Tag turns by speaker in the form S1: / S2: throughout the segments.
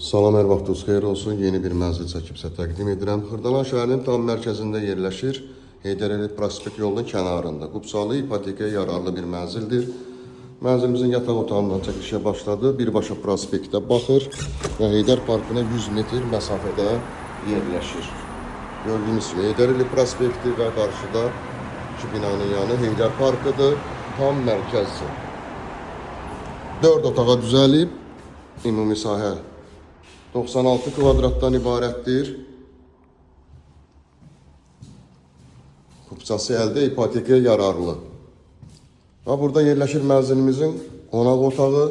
S1: Salam, hər vaxtınız xeyir olsun. Yeni bir mənzil çəkib sizə təqdim edirəm. Xırdalan şəhərinin tam mərkəzində yerləşir. Heydər Əliyev prospekt yolunun kənarında. Qubçalı ipotekaya yararlı bir mənzildir. Mənzilimizin yataq otağından çəkilişə başladı. Birbaşa prospektə baxır və Heydər Parkına 100 metr məsafədə yerləşir. Gördüyünüz kimi Heydər Əliyev prospekti və qarşıda iki binanın yanı Heydər Parkıdır. Tam mərkəzdir. 4 otağa düzəlib. Ümumi sahə 96 kvadratdan ibarətdir. Kupçası əldə ipotekaya yararlı. Və burada yerləşir mənzilimizin qonaq otağı.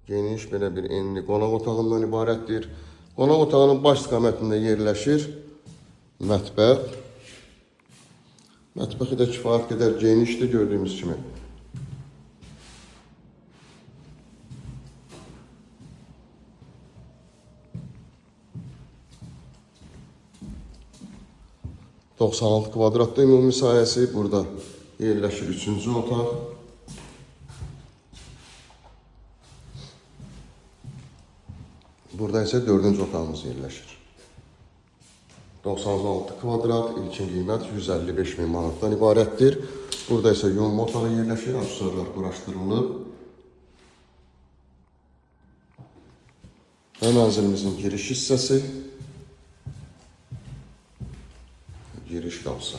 S1: Geniş belə bir enli qonaq otağından ibarətdir. Qonaq otağının baş istiqamətində yerləşir mətbəx. Mətbəxi də kifayət qədər genişdir gördüyümüz kimi. ...96 kvadratda ümumi sahəsi burada yerləşir üçüncü otaq. Burada isə dördüncü otağımız yerləşir. 96 kvadrat, ilkin qiymət 155 min manatdan ibarətdir. Burada isə yunma otağı yerləşir, aksesuarlar quraşdırılıb. Və mənzilimizin giriş hissəsi. Giriş qapısı.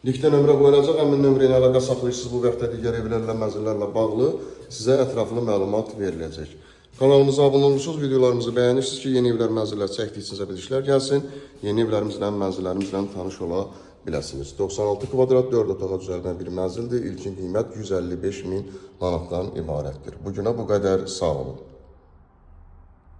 S1: Linkdə nömrə qoyulacaq. Həmin nömrə ilə əlaqə saxlayırsınız. Bu və yaxud da digər evlərlə, mənzillərlə bağlı sizə ətraflı məlumat veriləcək. Kanalımıza abunə olursunuz, videolarımızı bəyənirsiniz ki, yeni evlər, mənzillər çəkdikcə sizə bildirişlər gəlsin. Yeni evlərimizlə, mənzillərimizlə tanış ola biləsiniz. 96 kvadrat 4 otağa düzəldən bir mənzildir. İlkin qiymət 155 min manatdan ibarətdir. Bugünə bu qədər. Sağ olun.